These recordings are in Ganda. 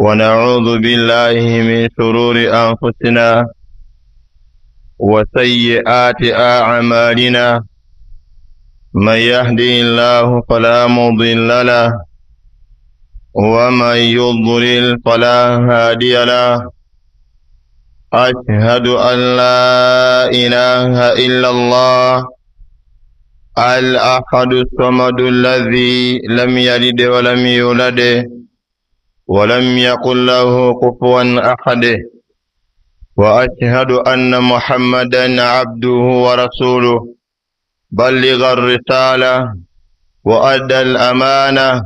ونعوذ بالله من شرور أنفسنا وسيئات أعمالنا. من يهدي الله فلا مضل له ومن يضلل فلا هادي له. أشهد أن لا إله إلا الله الأحد الصمد الذي لم يلد ولم يولد ولم يكن له كفوا أحد. وأشهد أن محمدا عبده ورسوله، بلغ الرسالة وأدى الأمانة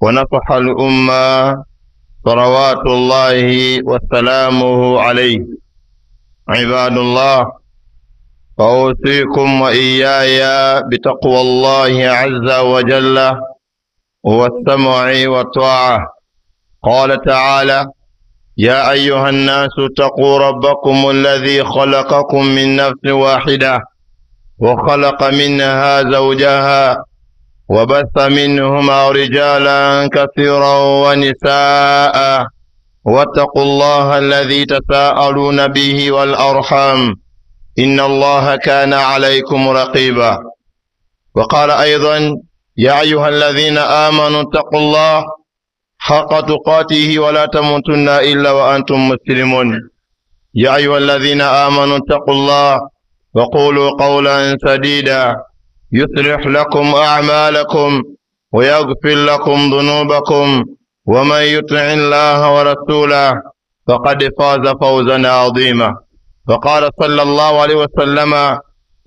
ونصح الأمة، صلوات الله وسلامه عليه. عباد الله، فأوصيكم وإياي بتقوى الله عز وجل والسمع والطاعة. قال تعالى: يا أيها الناس اتقوا ربكم الذي خلقكم من نفس واحدة وخلق منها زوجها وبث منهما رجالا كثيرا ونساء، واتقوا الله الذي تساءلون به والأرحام إن الله كان عليكم رقيبا. وقال أيضا: يا أيها الذين آمنوا اتقوا الله حق تقاته ولا تموتن إلا وأنتم مسلمون. يا أيها الذين آمنوا اتقوا الله وقولوا قولا سديدا يصلح لكم أعمالكم ويغفر لكم ذنوبكم، ومن يطع الله ورسوله فقد فاز فوزا عظيما. وقال صلى الله عليه وسلم: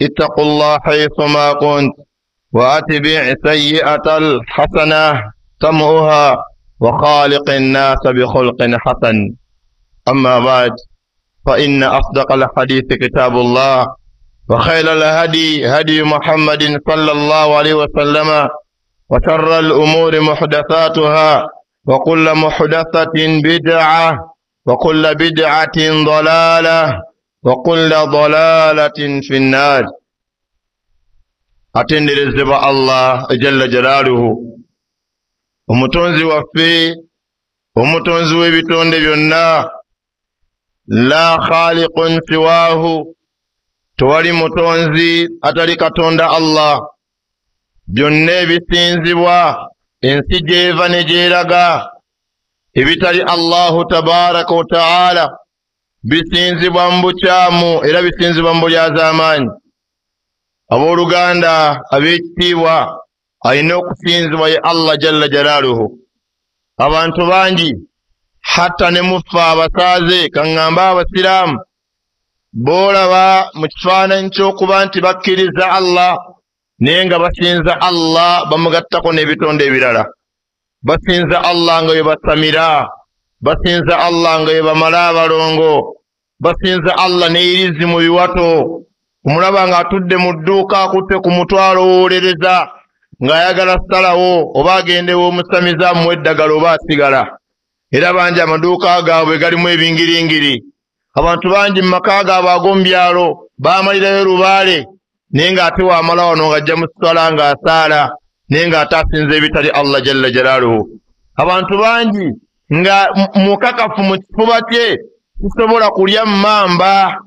اتقوا الله حيثما كنت وأتبع سيئة الحسنة تمحها وخالق الناس بخلق حسن. أما بعد، فإن أصدق الحديث كتاب الله، وخير الهدي هدي محمد صلى الله عليه وسلم، وشر الأمور محدثاتها، وكل محدثة بدعة، وكل بدعة ضلالة، وكل ضلالة في النار. Atenderezebwa Allah jalla jalaluhu, omutonzi waffe, omutonzi w'ebitonde byonna. La khaliqun siwahu, tewali mutonzi atali Katonda Allah. Byonna ebisinzibwa ensi gy'eva ne gyeraga ebitali Allahu tabaraka wa taala bisinzibwa mu bukyamu era bisinzibwa mu bulyazaamaanyi. Abooluganda ab'ekitiibwa, alina okusinzibwa ye Allah jalla jalaaluhu. Abantu bangi hatta ne mufa abasaaze, kaŋŋambe abasiraamu, boolaba mu kifaananyi ky'okuba nti bakkiriza Allah naye nga basinza Allah bamugattako n'ebitonde ebirala. Basinza Allah nga bwe basamira, basinza Allah nga bwe bamala abalongo, basinza Allah n'eyirizi mu biwato. Omulaba ng'atudde mu dduuka akutte ku mutwalo owolereza ng'ayagala ssalawo oba agendewo omusamiza amuwa eddagala oba asigala. Era bangi amaduuka gaabwe galimu ebingiringiri. Abantu bangi mu maka gaabwe ag'omu byalo baamalirayo lubaale, naye ng'ate waamala wano ng'ajja mu sswala ng'asaala, naye ng'ate asinza ebitali Allah jalla jalaaluhu. Abantu bangi nga mukakafu mu kifuba kye kisobola kulya mmamba,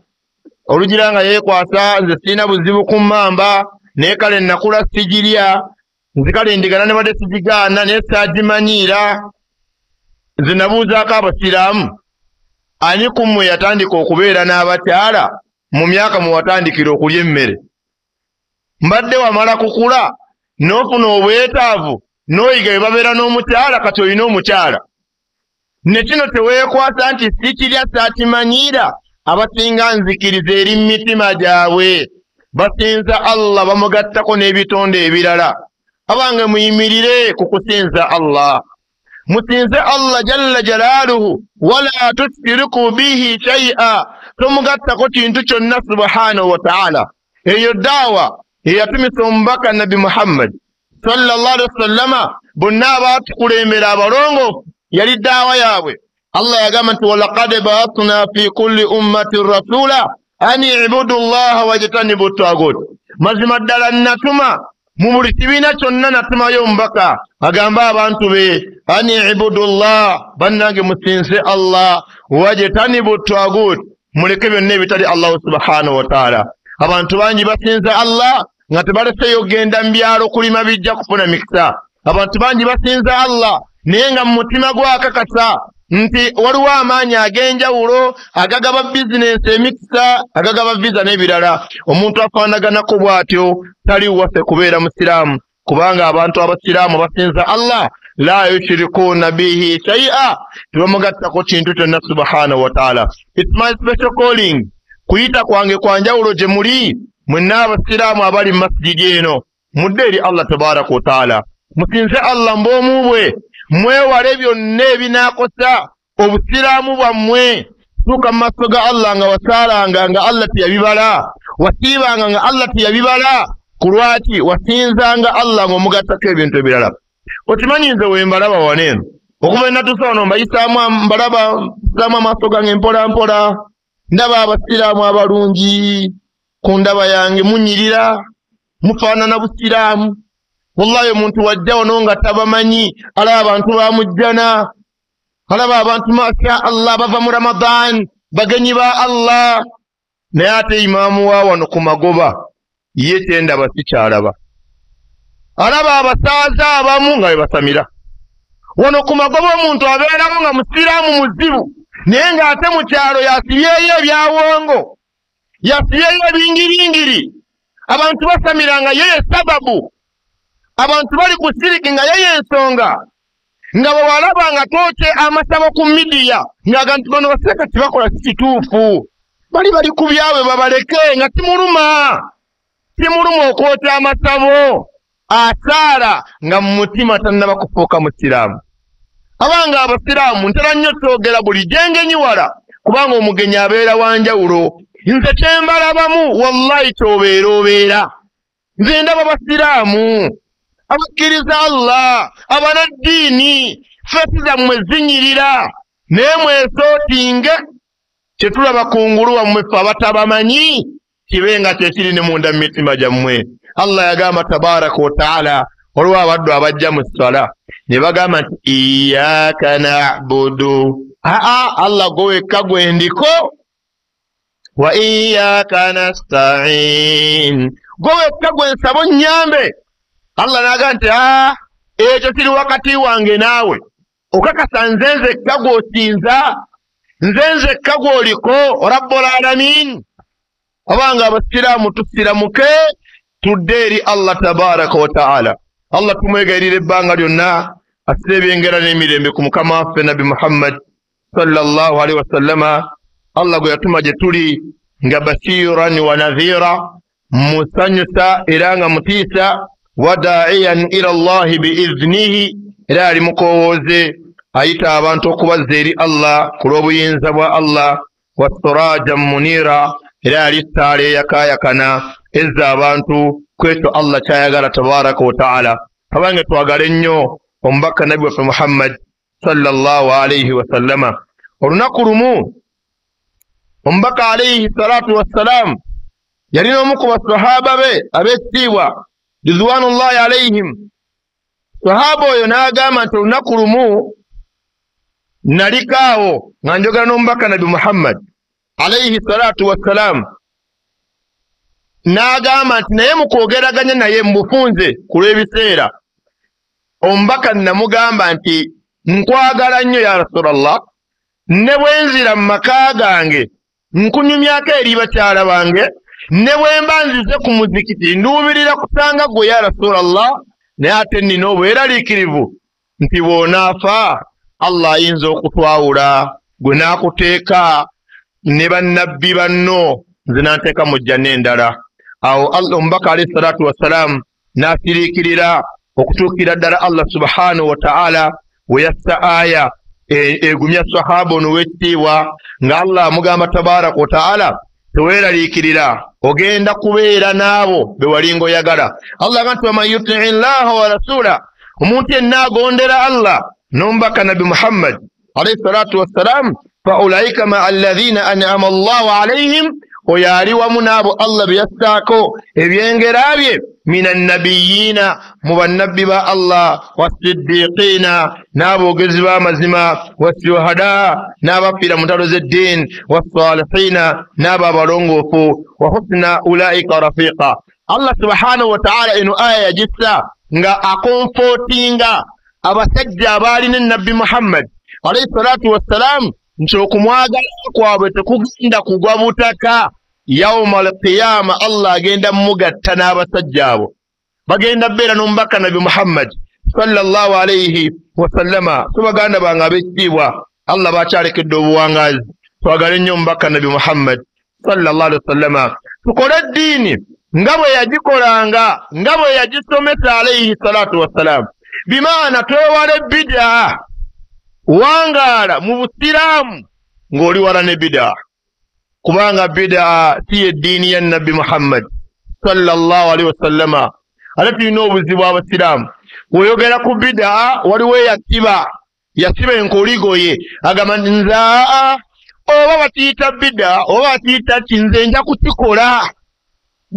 olugira nga yeekwasa nze sirina buzibu ku mmamba, naye kale nakula sigirya, nze kale ndigana ne badde sigigaana naye saagimanyiira. Nze nabuuzaako abasiraamu, ani ku mmwe yatandika okubeera n'abakyala mu myaka mwe watandikira okulya emmere? Mbadde wamala kukula n'ofuna obwetaavu n'oyiga bwe babeera n'omukyala, kati olina omukyala. Ne kino teweekwasa nti sikirya saakimanyiira. Abasinga nzikiriza eri mu mitima gyabwe, basinza Allah bamugattako n'ebitonde ebirala. Abange muyimirire ku kusinza Allah, musinze Allah jalla jalaaluhu, wala tushiriku bihi shay'a, tomugattako kintu kyonna subhanahu wa ta'ala. Eyo daawa eyatumisa omubaka Nabbi Muhammad sallallahu alaihi wasallama, bonna abaatukulembera abalongoofu yali daawa yaabwe. Allah yagamba nti walaqad ba'athna fi kulli ummatin rasula an i'budu llaha wajtanibu tagut. Mazima ddala natuma Mu buli kibiina kyonna natumayo omubaka agamba abantu be ani ibudullah, bannange musinze Allah, wajtanibu tagut, muleke byonna ebitali Allahu subhanahu wa ta'ala. Abantu bangi basinze Allah nga tebaleseeyo kugenda mu byalo kulima bijja kufuna mikisa. Abantu bangi basinze Allah naye nga mu mutima gwakakasa nti waliwo amaanyi ag'enjawulo agagaba bizinensi emikisa, agagaba visa n'ebirala. Omuntu afaanaganako bw'atyo tali waffe kubeera musiraamu, kubanga abantu abasiraamu basinza Allah la yushirikuuna bihi shay'a, tebamugattako kintu kyonna subhanahu wa ta'ala. It's my special calling, kuyita kwange kwa njawulo gye muli mwenna abasiraamu abali mu masijidi eno, mudde eri Allah tabaraka wa ta'ala, musinze Allah mb'omu bwe, mwewale byonna ebinaakosa obusiraamu bwammwe. Tuuka mu maaso ga Allah nga wasaalanga nga Allah teyabibala, wasiibanga nga Allah teyabibala. Ku lwaki wasinzanga Allah ng'omugattako ebintu ebirala? Okimanyi nze we mbalaba wano eno, okuva enatuusa wano mbayisaamu, mbalaba nsaamu amaaso gange mpola mpola, ndaba abasiraamu abalungi ku ndaba yange, munyirira, mufaanana busiraamu. Wallahi omuntu wajja wano nga tabamanyi, alaba abantu bamujjana, alaba abantu masha Allah bava mu Ramadan, bagenyi ba Allah. Naye ate imaamu wa wano ku magoba ye kyendaba sikyalaba, alaba abasaaza abamu nga be basamira wano ku magoba. Omuntu abeeramu nga musiraamu muzibu, naye ng'ate mu kyalo yasibyeyo ebyawongo, yasibyeyo ebingiringiri. Abantu basamira nga ye ye sababu, abantu bali ku siriki nga ye y'ensonga. Nga bwe walaba nga twokye amasabo ku midiya, ng'aga nti bano basirika tebakola si kituufu, bali bali ku byabwe babaleke, nga kimuluma, kimuluma okwokya amasabo. Asaala nga mu mutima tannaba kufuuka musiraamu. Abanga abasiraamu ntera nnyo twogera buli gyengenyiwala, kubanga omugenyi abeera wa njawulo. Nze kyembalabamu wallahi kyobeera obeera. Nze ndaba basiraamu abakkiriza Allah, abanaddiini, feesi zammwe zinyirira, naye mwesootinge kye tulaba kungulu wammwe ffe abatabamanyi kibe nga kyekiri ne munda mu mitima gyammwe. Allah yagamba tabaraka wa taala, waliwo abaddu abajja mu ssala ne bagamba nti iyyaka na'budu, aa Allah gwe wekka gwe ndiko, wa iyyaka nasta'in, gwe wekka gwe nsaba onnyambe. Allah n'agamba nti aa ekyo kiri wakati wange naawe, okakasa nze nzekka gw'osinza, nze nzekka gw'oliko rabbul alamin. Abanga abasiraamu tusiramuke tudde eri Allah tabaraka wa taala. Allah tumwegayirira ebbanga lyonna assire ebyengera n'emirembe ku mukama waffe Nabbi Muhammad sallallahu alaihi wasallama. Allah gwe yatuma gye tuli nga bashiran wa nadhira, musanyusa era nga mutiisa, wa daa'iyan ila Allahi biiznihi, era ali mukowooze ayita abantu okubazza eri Allah ku lw'obuyinza bwa Allah, wa sirajan munira, era ali ssaala eyakaayakana ezza abantu ku ekyo Allah ky'ayagala tabaraka wa taala. Abange twagale nnyo omubaka Nabbi waffe Muhammad sallallahu alaihi wasallama. Olunaku lumu omubaka alaihi salatu wassalaamu yalina omu ku basahaba be ab'ekitiibwa ridwanullahi alaihim. Sahaba oyo n'agamba nti olunaku lumu naliko awo nga njogera n'omubaka Nabbi Muhammad alaihi salatu wassalaamu, n'agamba nti naye mu kwogeraganya naye mu bufunze ku lw'ebiseera, omubaka namugamba nti nkwagala nnyo ya Rasulallah, ne bwe nzira mu maka gange nkunyumyako eri bakyala bange, ne bwe mba nzize ku muzikiti nduubirira kusanga gwe ya Rasulallah, naye ate nnina obweraliikirivu nti bw'onaafa Allah ayinza okutwawula, gwe n'akuteeka ne bannabbi banno, nze n'anteeka mu jjanna endala. Awo omubaka alayhi salatu wassalaamu n'asiriikirira okutuukira ddala Allah subhanahu wa ta'ala we yassa aya egumya sahaba ono w'ekitiibwa nga Allah amugamba tabaraka wa ta'ala, teweeraliikirira, ogenda kubeera n'abo be walinga oyagala. Allah agamba nti waman yutii llaha wa rasula, omuntu yenna agondera Allah n'omubaka Nabbi Muhammad alayhi salatu wassalaamu, fa ulaika maa alladhina an'ama Allahu alayhim, oyo ali wamu n'abo Allah be yassaako ebyengera bye Min annabiyina, mu bannabbi ba Allah, wasiddiqiina, n'aboogezi b'amazima, washuhada, n'abafiira mu ntalo z'eddiini, wassalihina, n'abo abalongoofu, wa husna ulaika rafiqa. Allah subhanahu wa ta'ala eno aya yagissa nga akonfootinga abasajja abaalina Nabbi Muhammad alayhi salatu wassalam nti okumwagala kwabwe tekugenda kugwa butaka. Yauma alqiyama Allah agenda mugatta n'abasajja abo, bagenda beera n'omubaka Nabbi Muhammad sallallahu alayhi wasallama. So baganda bange ab'ekitiibwa, Allah bakyalekedde obuwangaazi, twagale nnyo omubaka Nabbi Muhammad sallallahu alayhi wasallama, tukole eddiini nga bwe yagikolanga, nga bwe yagisomesa alayhi salatu wassalam. Bimaana twewale bidaa, wangaala mu busiraamu ng'oli wala ne bidaa, kubanga bidaa si eddiini ya Nabbi Muhammad sallallahu alaihi wasallama. Ate tulina obuzibu abasiraamu, bw'oyogera ku bidaa waliwo eyasiba yasiba enkoligo ye, agamba nti nze aa oba bakiyita bidaa oba bakiyita ki, nze nja kukikola.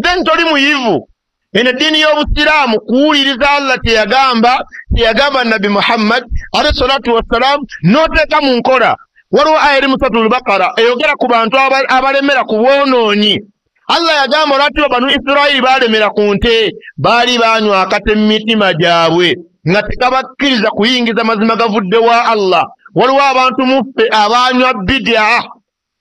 Then toli muyivu. Eno eddiini y'obusiraamu kuwuliriza Allah kyeyagamba, kyeyagamba Nabbi Muhammad alayhi salatu wassalam, n'oteeka mu nkola. Waliwo aya eri mu Suratul Bakara eyogera ku bantu abalemera ku bwonoonyi. Allah yagamba olwatuba banu Isirayiri baalemera ku nte, baali baanywa akate mu mitima gyabwe nga tekabakkiriza kuyingiza mazima gavudde wa Allah. Waliwo abantu muffe abaanywa bidaa,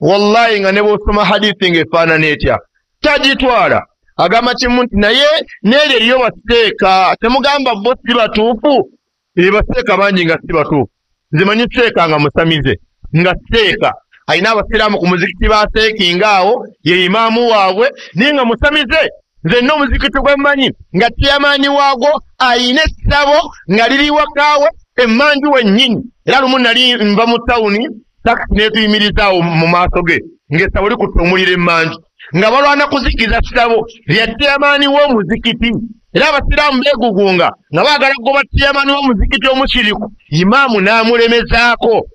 wallahi nga ne bw'osoma hadithi ng'efaanana etya tagitwala. Agamba kimu nti naye n'eryo eriyo baseeka, temugamba bo si batuufu. Baseeka bangi nga si batuufu. Nze manyi seeka nga musamize, nga seeka alina abasiraamu ku muzikiti baseekinga awo, ye imaamu waabwe, naye nga musamize. Nze nina omuzikiti gwe mmanyi nga chairman waagwo ayina essabo nga liri wakaawe emmanju wennyini. Era lumu nali nva mu tawuni, takisi n'etuyimirizaawo mu maaso ge ng'essabo likutte omuliro emmanju, nga balwana kuzikiza ssabo lya chairman w'omuzikiti. Era abasiraamu beegugunga nga baagala kugoba chairman w'omuzikiti omushiriku, imaamu n'amulemezaako.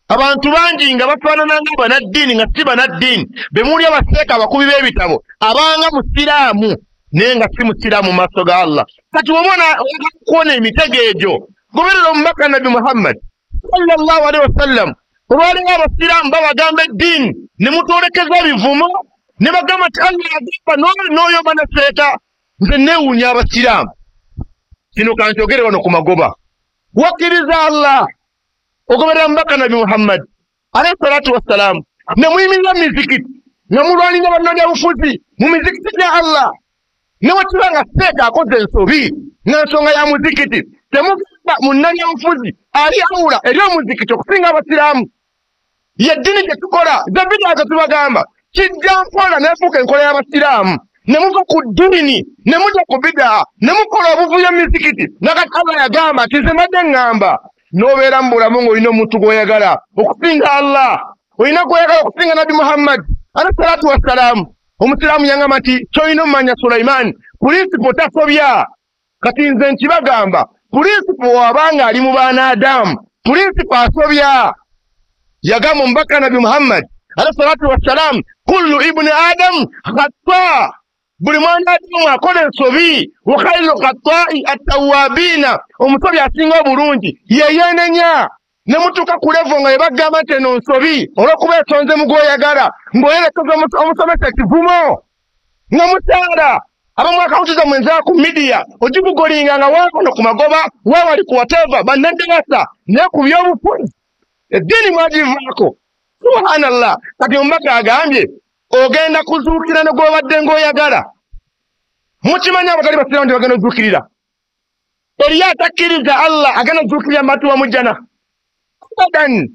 Abantu bangi nga bafaanana nga bannaddiini nga si bannaddiini, be muli abaseeka abakubi b'ebitabo abanga musiraamu naye nga si musiraamu mu maaso ga Allah. Kati bw'oba oyagala kuwona emitego egyo, goberera omubaka Nabbi Muhammad sallallahu alaihi wasallam. Olwaleero abasiraamu babagamba eddiini ne mutwolekeza ebivumo, ne bagamba nti Allah yagamba n'oyo banaseeka. Nze neewuunya abasiraamu. Kino kankyogere wano ku magoba. Wakkiriza Allah, ogoberera mubaka Nabbi Muhammad alayhi salatu wassalam, ne muyimirira mu mizikiti nga mulwanira bannabyabufuzi mu mizikiti gya Allah. Ne bwe kiba nga seeka akoze ensobi nga nsonga ya muzikiti, temugamba munnabyabufuzi ali awula eri omuzikiti okusinga abasiraamu. Ye ddiini gye tukola, ze bidaa ze tubagamba, kijja nkola n'efuuka enkola y'abasiraamu. Ne muva ku ddiini ne mujja ku bidaa ne mukola obuvuyo mu mizikiti. Nakati Allah yagamba nti nze mbadde ŋŋamba n'obeera mu bulamu ng'olina omuntu gw'oyagala okusinga Allah, olina gw'oyagala okusinga Nabbi Muhammad alayhi salatu wassalaamu. Omusiraamu yangamba nti ky'olina omumanya Sulaiman, pulinsipo tasobya. Kati nze nkibagamba, pulinsipo wabanga ali mu baana Adamu, pulinsipo asobya. Yagamba omubaka Nabbi Muhammad alayhi salatu wassalam, kullu ibni Adamu khata, buli mwana Adamu akola ensobi, wa khairu khatai attawabina, omusobi asinga obulungi yeyenenya. Ne mutuuka ku levo nga yebagamba nti eno nsobi olw'okuba esonze mu gw'oyagala, ng'oyerekeza omusomesa ekivumo nga mukyala. Abamu akawunti zammwe nzaa ku midiya ogigugolinga nga waabano ku magoba, waawali ku whatever, bannaddabasa, naye ku byobufuzi eddiini mwagivaako. Subhanallah. Kati omubaka agambye ogenda kuzuukira ne gw'obadde ng'oyagala. Mukimanyi abatali basiraamu nti bagenda ozuukirira. Eriyo atakkiriza Allah agenda ozuukirira matu wa mujjana abadan.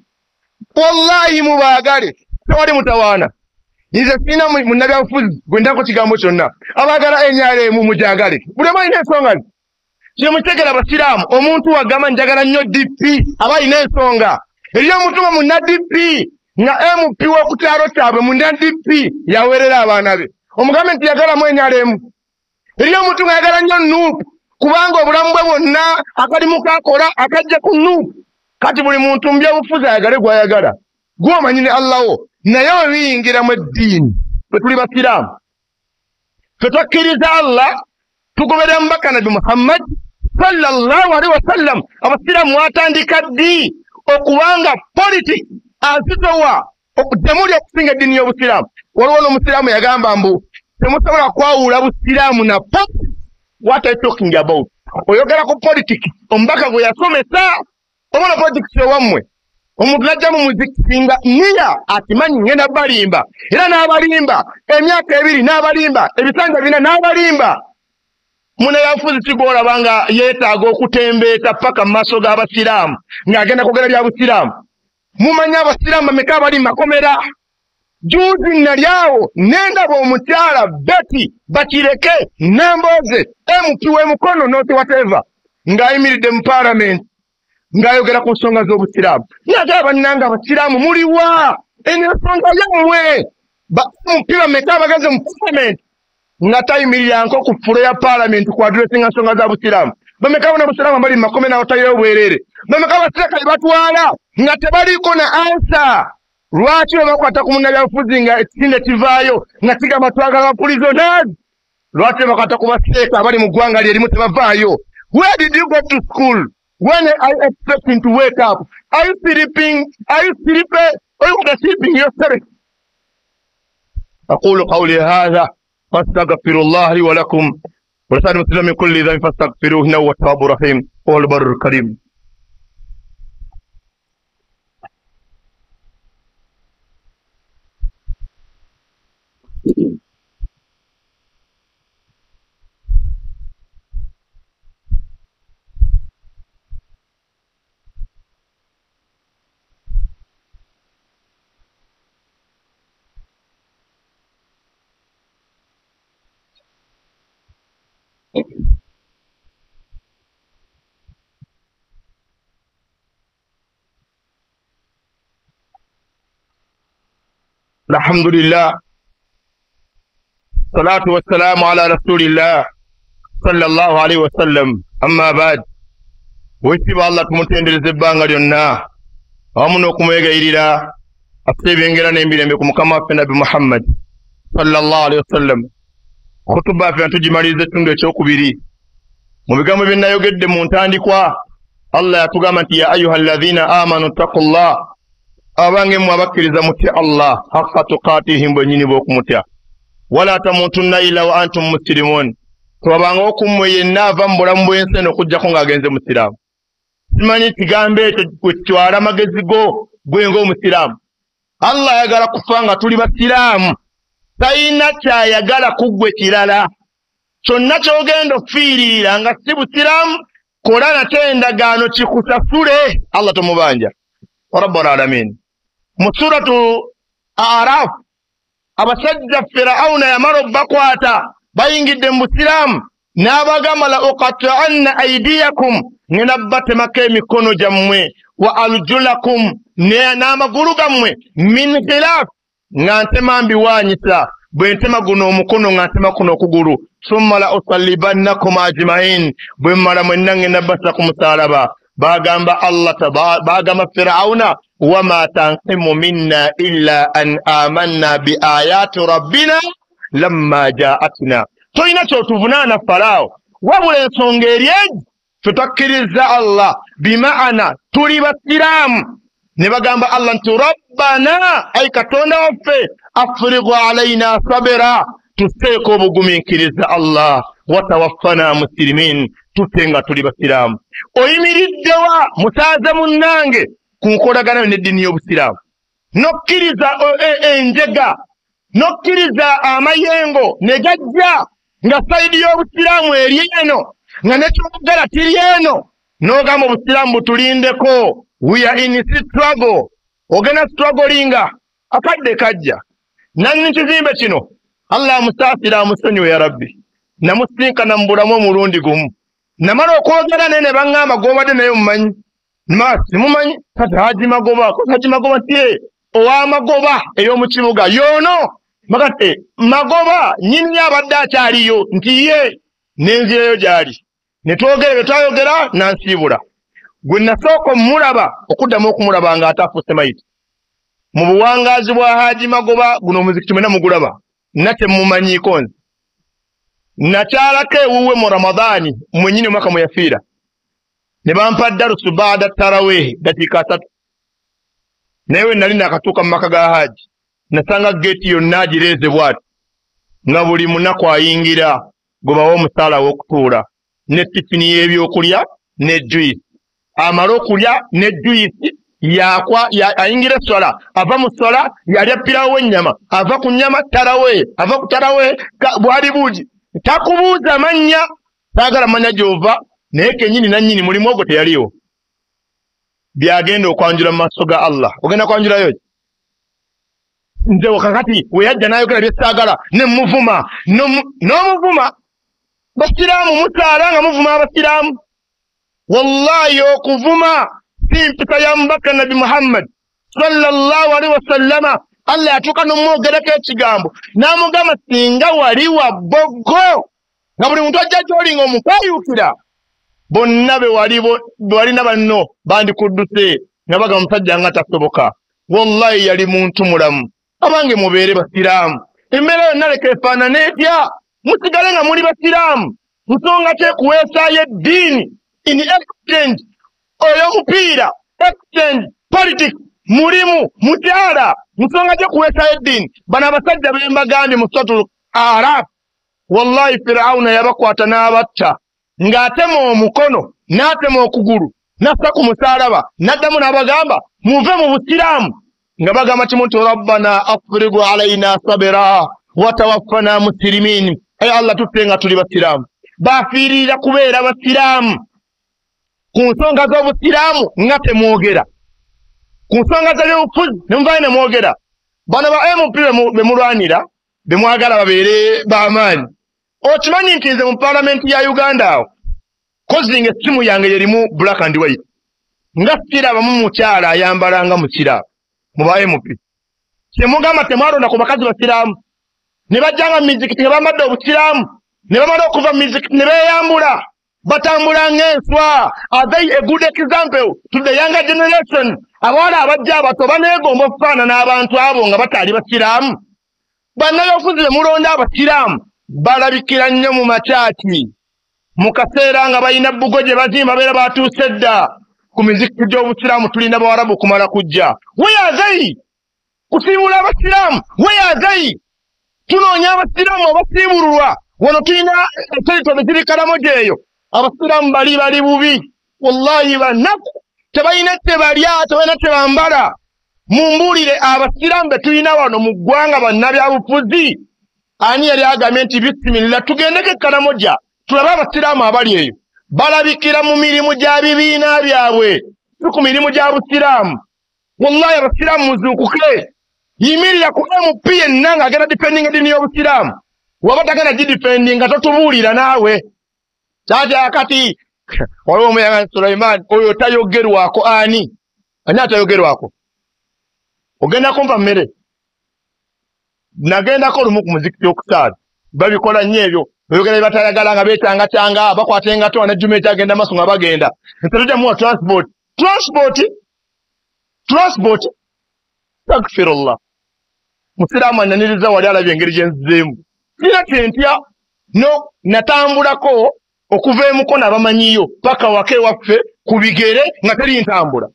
Wallahi mubaagale, tewali mutawaana. Nze sirina munnabyabufuzi gwe ndako kigambo kyonna. Abaagala NRM mujagale, buli omu alina ensonga ze. Kye mutegeera abasiraamu, omuntu wagamba njagala nnyo DP aba alina ensonga. Eriyo omuntu nga munna DP nga MP w'oku kyalo kyabwe munna DP yaweerera abaana be, omugambe nti yagalamu NRM. Eriyo omuntu ng'ayagala nnyo NUP kubanga obulamu bwe bwonna akalimu kakola akajja ku NUP. Kati buli muntu mu byobufuzi ayagale gw'ayagala, gw'omanyi ne Allah wo, naye bwe biyingiramu eddiini, ffe tuli basiraamu, ffe twakkiriza Allah Tugoberera mubaka Nabbi Muhammad sallallahu alaihi wasallam. Abasiraamu watandika ddi okubanga politics azitowa temuli okusinga eddiini y'obusiraamu? Waliwo n'omusiraamu yagamba mbu temusobola kwawula busiraamu na politics. What are you talking about? Oyogera ku politics omubaka gwe yasomesa oba na politics ewammwe? Omuntu najja mu muzikiti nga niya atimanyi ngenda balimba, era n'abalimba emyaka 2, n'abalimba ebisanja 4, n'abalimba. Munnabyabufuzi kigolaba nga yeetaaga okutembeeta paka mu maaso g'abasiraamu ng'agenda kwogera bya busiraamu. Mumanyi abasiraamu bameka abali mu makomera? Juzi nali awo nendaba omukyala Betty Bakireke Nambooze MP w'e Mukono not whatever ng'ayimiridde mu paalamenti ng'ayogera ku nsonga z'obusiraamu. Nagaba bannange abasiraamu muliwa? Eno ensonga yammwe. Ba MP bameka abagenze mu paalamenti nga tayimirirako ku floor ya paalamenti ku addressinga nsonga za busiraamu? Bameka bona abasiraamu abali mu makomera abataliyo bwereere? Bameka abasirikale batwala nga tebaliko na answer? Lwaki bwe bakwata ku munnabyabufuzi nga ekisinde kivaayo nga kigamba twagala prisoners? Lwaki bwe bakwata ku baseeka abali mu ggwanga lye erimu tebavaayo? Where did you go to school? When are you expecting to wake up? Are you sleeping? Are you sleeping? Or you are sleeping yourself? أقول قولي هذا فاستغفر الله لي ولكم ولسائر المسلمين من كل ذنب فاستغفروه إنه هو التواب الرحيم هو البر الكريم. الحمد لله الصلاة والسلام على رسول الله صلى الله عليه وسلم. أما بعد, wekitiibwa Allah tumutendereza ebbanga lyonna awamu n'okumwegayirira asse ebyengera n'emirembe ku mukama waffe Nabbi Muhammad sallallahu alaihi wasallam. Khutuba yaffe tugimaliriza ekitundu ekyokubiri. Mu bigambo bye nayogedde mu ntandikwa, Allah yatugamba nti ya ayuha alladhina amanu ttaqullah, abange mmwe abakkiriza mutye Allah haqqa tuqaatihim, bwennyini bw'okumutya, wala tamuutunna illa wa antum muslimun, tewabangawo ku mmwe yenna ava mu bulamu bw'ensi eno okuggyako ng'agenze musiraamu. Simanyi kigambo ekyo kwetwala amagezi go gwe ng'omusiraamu. Allah ayagala kufa nga tuli basiraamu, talina kyayagala ku ggwe kirala. Kyonna ky'ogenda okufiiririra nga si busiraamu, kola nakyo endagaano kikusasule, Allah tomubanja. Rabbul alamin. Mu suratu Araf, abasajja Firawuna yamala obbakwata bayingidde mu busiraamu, n'abagamba la uqati'anna aydiyakum, ngenda batemako emikono gyammwe, wa arjulakum, n'amagulu gammwe, min khilaf, nga ntema mbiwaanyisa, bwe ntema guno omukono nga ntema kuno okugulu, summa la usallibannakum ajmain, bwe mmala mwenna ngenda bassa ku musaalaba. Bagamba Allah, bagamba Firawuna wama tanqimu minna illa an amanna bi ayati rabbina lamma ja'atna. Tolina kyotuvunaana Faraawo, wabula ensonga eri egi tutakkiriza Allah, bimaana tuli basiraamu. Ne bagamba Allah nti rabbana, ai Katonda waffe, afrighu alaina sabira, tuseeko obugumiikiriza Allah, watawaffana muslimin, tutte nga tuli basiraamu. Oyimiriddewa musaaze munnange ku nkolagana yo n'eddiini y'obusiraamu? Nokkiriza enjega, nokkiriza amayengo ne gajja nga sayidi y'obusiraamu eri eno, nga nekyogala kiri eno, n'ogamba obusiraamu butulindeko, we are in struggle. Ogenda strugglinga akadde kajja. Nannyini kizimbe kino Allah amusaasira amusonyiwe ya Rabbi, namusinkana mu bulamu omulundi gumu, namala okwogera naye ne baŋŋamba gw'obadde naye mumanyi, simumanyi kati Haji Magoba, Haji Magoba nti ow'amagoba ey'omu kibuga yoono, makati Magoba nnyini abadde akyaliyo nti ye, n'enzirayo gy'ali ne twogera bye twayogera n'ansiibula. Gwe nasooka omulaba okuddamu okumulaba ng'ate afuuse mayiti. Mu buwangaazi bwa Haji Magoba guno omuzikiti mwenna mugulaba, nakye mmumanyiiko nze. Nakyalako ewuwe mu Ramadaani mwennyini omwaka mwe yafiira, ne bampa darusu baada taraweehi dakiika 3. Naye we nali nakatuuka mu maka ga Haaji, nasanga geeti yonna agireeze bw'ati, nga buli munaku ayingira gwe bawa omusaala w'okutuula ne tifini y'ebyokulya ne juyisi. Amala okulya ne juyisi yakwa ayingira esswala, ava mu sswala yalya piraawo w'ennyama, ava ku nnyama taraweehi, ava ku taraweehi bwali buugi. Takubuuza mannya, taagala manya gy'ova, naye kennyini nannyini mulimu ogwo teyaliwo. Byagenda okwanjula mu maaso ga Allah. Ogenda kwanjulayo ki? Nze kakati we yajja n'ayogera bye saagala ne muvuma, n'omuvuma. Basiraamu musaala nga muvuma abasiraamu. Wallahi okuvuma si mpisa ya mubaka Nabbi Muhammad sallallahu alaihi wasallama. Allah yatuuka n'omwogerako ekigambo n'amugamba singa wali wa bbogo nga buli muntu ajja gy'oli ng'omukwayukira, bonna be walina banno bandikudduse nga bagamba omusajja nga tasoboka. Wallahi yali muntu mulamu. Abange mubeere basiraamu, embeera yonna leka efaanane etya, musigale nga muli basiraamu. Nsonga ki ekuweesaayo eddiini in exchange oy'omupiira, exchange politics, mulimu mukyala? Nsonga ki ekuweesaayo eddiini? Bano abasajja be mbagambye mu Suratul Araf, wallahi Firawuna yabakwata n'abatta ng'atema omukono n'atema okugulu n'assa ku musaalaba, n'addamu n'abagamba muve mu busiraamu, nga bagamba kimu nti rabbana afrigu alaina sabira watawaffana muslimin. Ayi Allah, tutte nga tuli basiraamu. Bafiiririra kubeera basiraamu. Ku nsonga z'obusiraamu nga temwogera, ku nsonga z'ebyobufuzi ne muvaayo ne mwogera. Bano ba MP be mulwanira, be mwagala babeere b'amaanyi. Okimanyi nti nze mu paalamenti ya Uganda awo kozinga essimu yange yerimu black and white, nga sirabamu mukyala ayambala nga musiraamu mu ba MP. Kyemugamba temwalonda ku bakazi basiraamu, ne bajja nga mu mizikiti nga bambadde obusiraamu, ne bamala okuva mu mizikiti ne beeyambula, batambula ng'enswa. Are they a good example to the younger generation? Abawala abajja abato baneegomba okufaanana abantu abo nga bataali basiraamu. Bannabyabufuzi be mulonda abasiraamu balabikira nnyo mu makyaki mu kaseera nga balina bbugo gye bazimba, babeera batuuse dda ku mizikiti gy'obusiraamu. Tulina bawarabu kumala kujja. Where are they? Kusiibula abasiraamu, where are they? Tunoonya abasiraamu abasiibululwa. Wano tulina territory ziri Karamoja eyo, abasiraamu bali bali bubi, wallahi banaku, tebalina tebalya, tebalina tebambala. Mumbuulire abasiraamu be tulina wano mu ggwanga bannabyabufuzi, ani yali agambye nti bisimillah tugendeko e Karamoja tulabe abasiraamu abali eyo? Balabikira mu mirimu gya bibiina byabwe, si ku mirimu gya busiraamu. Wallahi abasiraamu muzuukuke. Yimirira ku MP yenna ng'agenda defending eddiini y'obusiraamu. Waba tagenda gidefendinga totubuulira naawe. Kyatya kati waliwo omuyanga Sulaiman oyo tayogerwako. Ani ani atayogerwako? Ogenda kumpa mmere. Nagendako olumu ku muzikiti okusaala, babikola nnyo ebyo, oyogera bye batayagala nga beecangacyanga, bakwata engato nejjuma ekyagenda maaso nga bagenda. Nse tujja muwa transport, transport, transport. Astagfirullah. Musiraamu anyaniriza wali alabye engeri gye nzizeemu, sina kyentya. No natambulako okuva emukono abamanyiyo paka waka ewaffe ku bigere nga teri ntambula.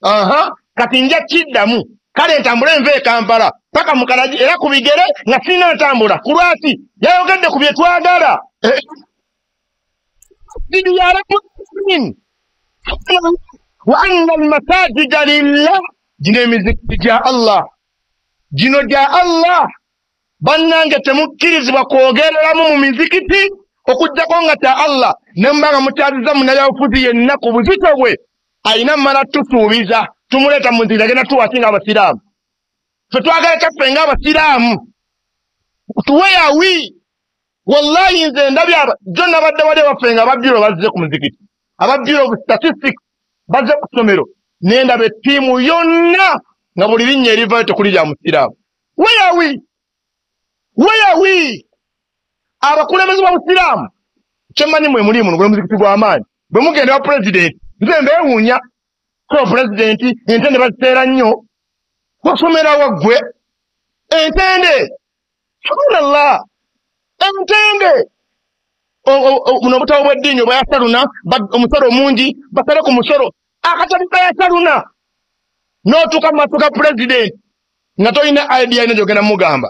Aha, kati nja kiddamu kale ntambule nve e Kampala paka mu Kalagi era ku bigere nga sirina ntambula. Ku lwaki yayogedde ku bye twagala? Ya rabbil wa anna almasajida lillah, gino emizikiti gya Allah, gino gya Allah. Bannange temukkirizibwa kwogereramu mu mizikiti okuggyako nga kya Allah. Ne muba nga mukyaziza munnabyabufuzi yenna ku buzito bwe alina mmala tusuubiza, tumuleeta mu nzikiti agenda tuwaki nga abasiraamu. Ffe twagala kyaffe nga abasiraamu. Tuweyawi wallahi nze ndabye jo nabadde wali ewaffe nga aba Bureau bazze ku muzikiti, aba Bureau of Statistics bazze ku ssomero, nendaba ettiimu yonna nga buli linnya erivayo tekuli lya musiraamu. Weyawi weyawi abakulembeze b'obusiraamu kyemmanyi mwe muli muno gwe muzikiti gw'amaanyi bwe mugenda wa pulezidenti, nze mbeewuunya ko pulezidenti entende baziteera nnyo wasomera waggwe entende. Subhanallah, entende Buno obutabo bw'eddiini obwa Yasaluna, omusolo omungi, basale ku musolo. Akatabo ka Yasaluna n'otuuka mu maaso ga pulezidenti nga tolina idea ina gy'ogenda mugamba.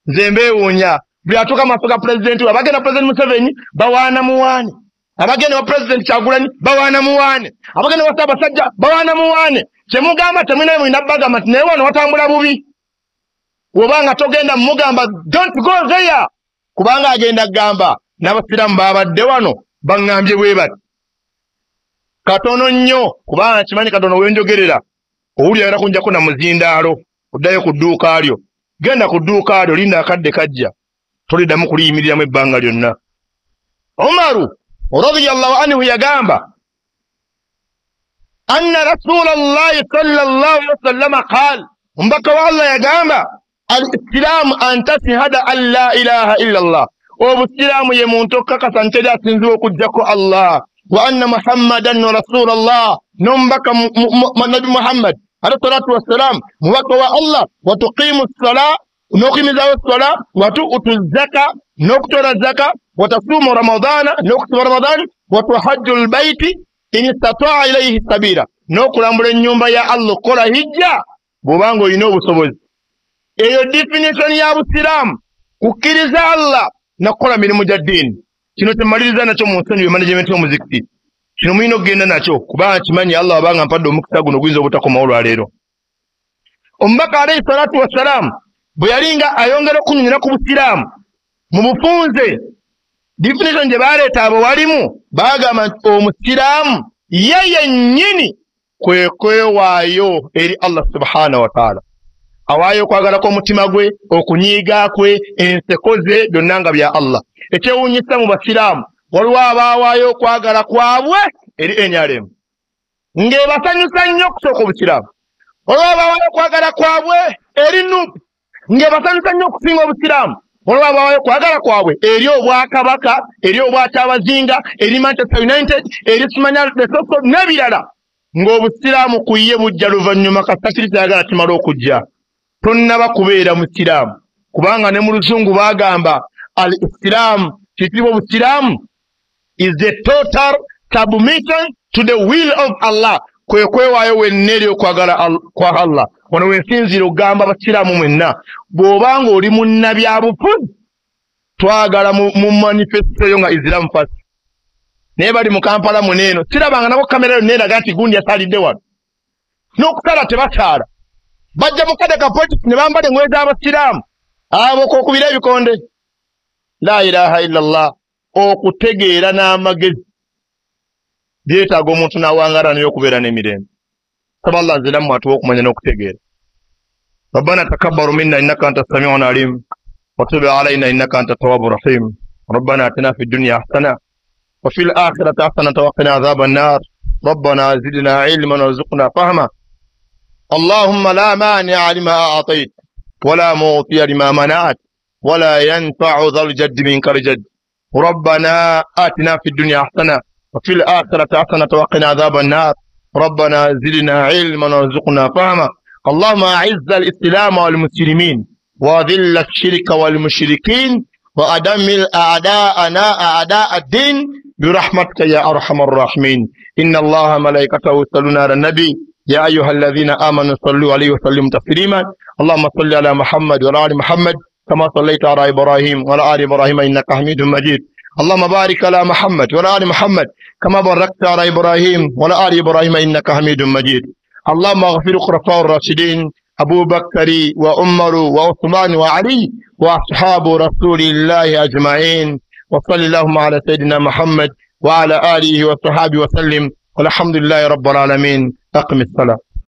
Nze mbeewuunya buli atuuka mu maaso ga pulezidenti we. Abagenda Pulezidenti Museveni bawaana muwaane, abagenda wa Pulezidenti Kyagulanyi bawaana muwaane, abagenda wa Ssaabasajja bawaana muwaane. Kyemugamba temulina, mulina bagamba nti naye wano watambula bubi. Obanga togenda mugamba don't go there, kubanga agenda kugamba n'abasiraamu babadde wano baŋŋambye bwe bati. Katono nnyo, kubanga kimanyi katono wenjogerera owulira era kunjako na muzindaalo. Oddayo ku dduuka lyo, genda ku dduuka lyo, linda akadde kajja, toliddamu kuliyimiriramu ebbanga lyonna. Umaru radiyallahu anhu yagamba anna Rasulallahi sallallahu alaihi wasallama qaal, omubaka wa Allah yagamba al islaamu an tashhada an la ilaha illa Allah, obusiraamu ye muntu okukakasa nti eri asinzibwa okuggyako Allah, wa anna Muhammadan rasulallah, n'omubaka Nabi Muhammad alayhi salatu wassalam mubaka wa Allah, wa tuqimu ssala, n'okuyimizaawo ssala, wa tuutu zaka, n'okutola zaka, wa tasuumu ramadana, n'okusiba Ramadani, wa tuhajju lbaiti in istataa ilaihi sabira, n'okulambula ennyumba ya Allah, okukola hijja bw'obanga olina obusobozi. Eyo definition ya busiraamu, kukkiriza Allah nakukola mirimu gya ddiini. Kino kyemmaliriza nakyo mu nsonyi management y'omuzikiti. Kino mulina okugenda nakyo, kubanga kimanyi Allah wabanga mpadde omukisa guno guyinza obutakomawo olwaleero. Omubaka alayhi salatu wassalaamu bwe yalinga ayongera okunyonyola ku busiraamu mu bufunze, definition gye baleeta abo walimu baagamba nti omusiraamu ye yennyini kwe kwewaayo eri Allah subhanahu wataala, awaayo okwagala kw'omutima gwe, okunyiiga kwe, enseko ze, byonna nga bya Allah. Ekyewuunyisa, mu basiraamu waliwo abaawaayo okwagala kwabwe eri NRM ng'ebasanyusa nnyo okusooka obusiraamu, waliwo abaawaayo okwagala kwabwe eri NUP ng'ebasanyusa nnyo okusinga obusiraamu, waliwo abaawaayo okwagala kwabwe eri obwakabaka, eri obwakyabazinga, eri Manchester United, eri simanya lesoso n'ebirala, ng'obusiraamu ku ye bujja luvannyuma. Kasita kiri kyayagala kimala okujja, tonnaba kubeera musiraamu, kubanga ne mu luzungu baagamba al islaamu, kiyitibwa obusiraamu is the total submission to the will of Allah, kwe kwewaayo wenna eri okwagala kwa Allah. Wano wensinziira okugamba abasiraamu mwenna, bw'obanga oli munnabyabufuzi, twagala mu manifesto yo nga Islam first. Naye bali mu Kampala muneeno sirabanga nako kamera yonna eraga nti gundi yasalidde wano, n'okusala tebasaala, bajja mu kadde ka politics ne bambala engoye z'abasiraamu, abo kokubira ebikonde. La ilaha illa Allah. Okutegeera n'amagezi byetaaga omuntu n'awangaala naye okubeera n'emirembe. Saba Allah nziramu atuwa okumanya n'okutegeera. ربنا تكبر منا إنك أنت السميع العليم، وتب علينا إنك أنت التواب الرحيم. ربنا آتنا في الدنيا حسنة وفي الآخرة حسنة وقنا عذاب النار. ربنا زدنا علما وارزقنا فهما. اللهم لا مانع لما أعطيت، ولا معطي لما منعت، ولا ينفع ذا الجد منك الجد. ربنا آتنا في الدنيا حسنة وفي الآخرة حسنة وقنا عذاب النار. ربنا زدنا علما وارزقنا فهما. اللهم أعز الإسلام والمسلمين، وأذل الشرك والمشركين، وأدمر أعداءنا أعداء الدين برحمتك يا أرحم الراحمين. إن الله ملائكته يصلون على النبي، يا أيها الذين آمنوا صلوا عليه وسلموا تسليما. اللهم صل على محمد وعلى آل محمد كما صليت على إبراهيم وعلى آل إبراهيم إنك حميد مجيد. اللهم بارك على محمد وعلى آل محمد كما باركت على إبراهيم وعلى آل إبراهيم إنك حميد مجيد. اللهم اغفر خلفاء الراشدين أبو بكر وعمر وعثمان وعلي وأصحاب رسول الله أجمعين، وصل اللهم على سيدنا محمد وعلى آله وصحبه وسلم، والحمد لله رب العالمين. أقم الصلاة.